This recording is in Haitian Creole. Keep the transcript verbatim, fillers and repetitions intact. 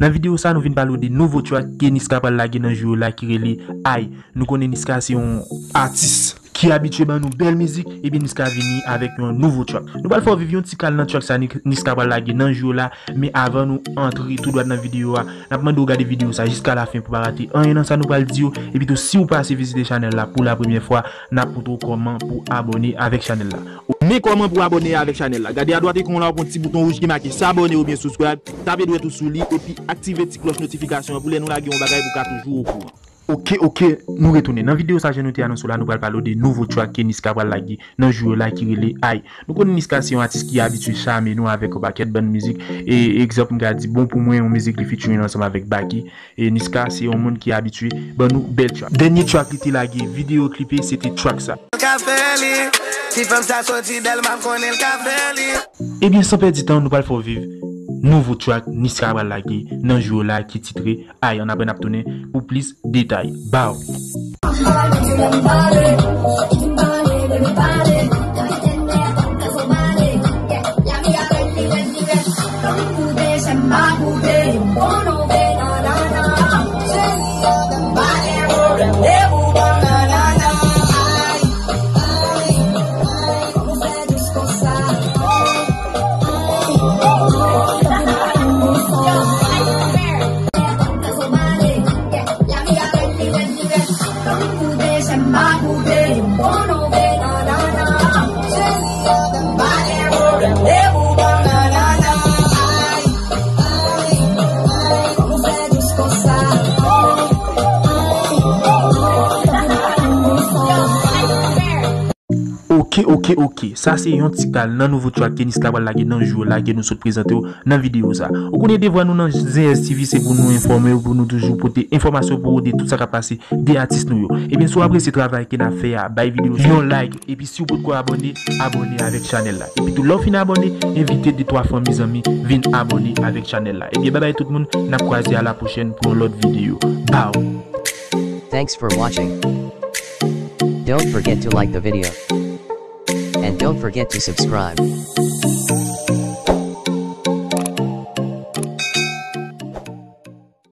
Nan videyo sa, nou vin pale w de nouvo track ke Niska pral lage nan jou yo la ki rele Ay. Nou konnen Niska se yon atis ki abitye ban nou bèl mizik, ebyen Niska vini avèk yon nouvo track. Nou pral fè w viv yon ti kal nan track sa Ni-, Niska pral lage nan jou yo la, men avan nou antre tou dwat nan videyo a, n ap mande w gade videyo sa jiska lafen pou pa rate anyen nan sa nou pral di yo, epi tou si w pase vizite chanèl la pou la premyè fwa, n ap montre w kòman pou abòne avèk chanèl la. Men kòman pou abòne avèk chanèl la. Gade adwat ekran w la, w ap wè yon ti bouton wouj ki make s'abonner oubyen subscribe. Tape dwèt ou sou li epi aktive ti klòch notifikasyon an pou lè nou lage yon bagay pou w ka toujou okouran. Oke, oke, nou retounen. Nan videyo sa, jan nou te anonse w la, nou pral pale w de nouvo track ke Niska pral lage nan jou yo la ki rele Ay. Nou konnen Niska se yon atis ki abitye chame nou avèk yon pakèt bann mizik. E egzanp, m ka di Bon Pou Mwen, yon mizik li featuring ansanm avèk Baky. E Niska se yon moun ki abitye ban nou bèl track. Dènye track li te lage, videyo klipe, se te track sa. Ka fè li. Ti fanm sa soti Dèlma, m konnen l ka fè li. Ebyen, san pèdi tan, nou pral fè w viv nouvo track Niska pral lage nan jou yo la ki titre Ay. Ann apre n ap tounen pou plis detay. Bow! Oke, oke, oke. Sa se yon ti kal nan nouvo track ke Niska pral lage nan jou yo la ke nou sot prezante w nan videyo sa. Ou konnen devwa nou nan Zeyèz T V se pou nou enfòme w, pou nou toujou pote enfòmasyon pou ou de tout sa k ap pase de atis nou yo. Ebyen, si w apresye travay ke n ap fè a, bay videyo yon like. Epi si w potko abòne, abòne avèk chanèl la. Epi tou, lè w fin abòne, envite de twa fanmi zanmi vin abòne avèk chanèl la. Ebyen, babay tout moun, n ap kwaze a la pwochèn pou yon lòt videyo. Bow! Thanks for watching. Don't forget to like the video. And don't forget to subscribe.